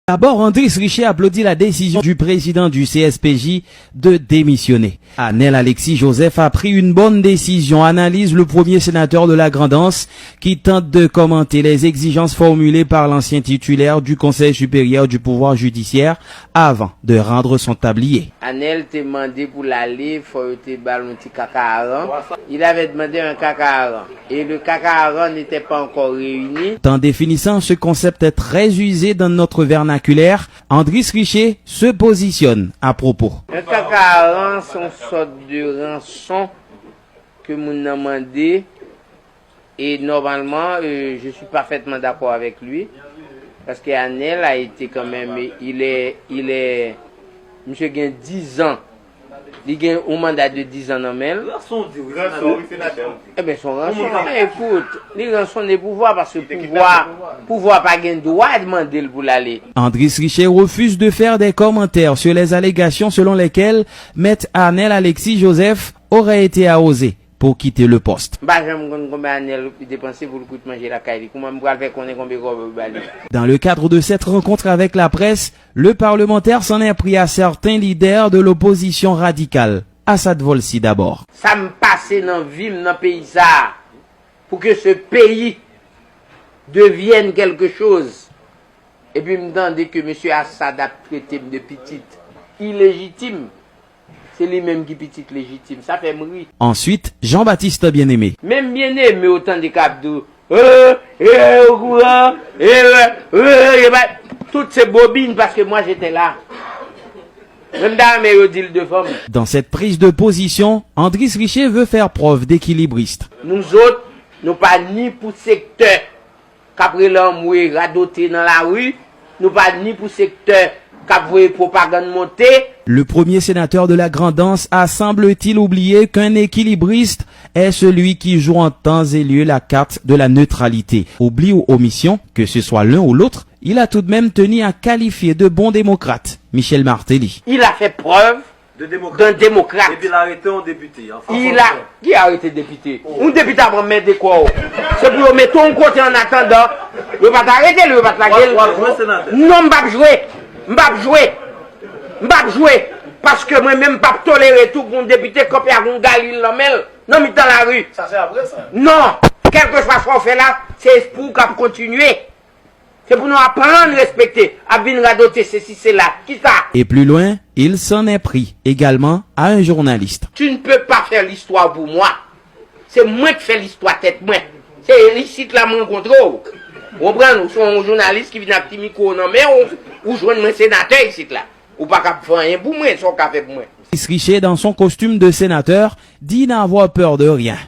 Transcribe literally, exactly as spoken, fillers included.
D'abord, Andris Riché applaudit la décision du président du C S P J de démissionner. Anel Alexis Joseph a pris une bonne décision, analyse le premier sénateur de la Grand'Anse qui tente de commenter les exigences formulées par l'ancien titulaire du Conseil supérieur du pouvoir judiciaire avant de rendre son tablier. Anel te mande pou l ale, fò yo te ba l yon ti kaka aran. Il avait demandé un kaka aran. Et le kaka aran n'était pas encore réuni. Tout en définissant ce concept très usé dans notre vernaculaire, Andris Riché se positionne à propos. Un kaka aran, se yon sòt de ranson ke moun nan mande. Et normalement, euh, je suis parfaitement d'accord avec lui. Parce que Anel a été quand même, il est, il est, monsieur gen dix ans. Li gen yon manda de dix ans nan men l. Ranson di wi, senatè. Ebyen, se yon ranson. Ekout, li ransone pouvwa paske pouvwa, pouvwa pa gen dwa mande l pou l ale. Andris Riché refuse de faire des commentaires sur les allégations selon lesquelles Maître Anel Alexis Joseph aurait été arrosé pour quitter le poste. M pa janm konn konbyen Anel depanse pou l kout manje lakay li. Kouman m pral fè konnen konbyen kòb yo ba li? Dans le cadre de cette rencontre avec la presse, le parlementaire s'en est pris à certains leaders de l'opposition radicale. Assad Volcy d'abord. Sa m pase nan vi m nan peyi sa a, pour que ce pays devienne quelque chose. Epi m tande ke mesye Assad ap trete m de pitit ilejitim. Se li menm ki pitit lejitim. Sa fè m ri. Ensuite, Jean-Baptiste Bien-Aimé. Menm Bien-Aimé, ou tande k ap di w, euh, euh, okouran, euh, euh, euh, tout se bobin paske mwa jete la. Menm dayè, men yo di l devan m. Dans cette prise de position, Andris Riché veut faire preuve d'équilibriste. Nou zòt, nou pa ni pou sektè k ap rele anmwe radote nan lari, nou pa ni pou sektè k ap voye pwopagann monte. Le premier sénateur de la Grand'Anse a, semble-t-il, oublié qu'un équilibriste est celui qui joue en temps et lieu la carte de la neutralité. Oubli ou omission, que ce soit l'un ou l'autre, il a tout de même tenu à qualifier de bon démocrate Michel Martelly. Il a fait preuve d'un démocrate. Epi l arete yon depite an Frans. Il a, ki arete depite? Yon depite ap anmède kò w. Se pou yo mete w yon kote an atandan. Yo pa t arete l, yo pa t lage l. W ap jwe senatè. Non, m p ap jwe. M p ap jwe. M p ap jwe. Paske mwen menm m p ap tolere tou pou yon depite kanpe ak yon galil nan men l nan mitan lari. Sa se apre sa. Non. Kèlkeswa sa w fè la, se espri w k ap kontinye. Se pou nou aprann respekte, ap vin radote sesi sela. Kisa? Et plus loin, il s'en est pris également à un journaliste. Tu ne peux pas faire l'histoire pour moi. Se mwen k fè listwa tèt mwen. Se isit la m rankontre w. Ou konprann? Ou se yon jounalis ki vin ak ti mikwo nan men w, ou jwenn mwen senatè isit la. Ou pa ka fè anyen pou mwen, sa w ka fè pou mwen? Andris Riché, dans son costume de sénateur, dit n'avoir peur de rien.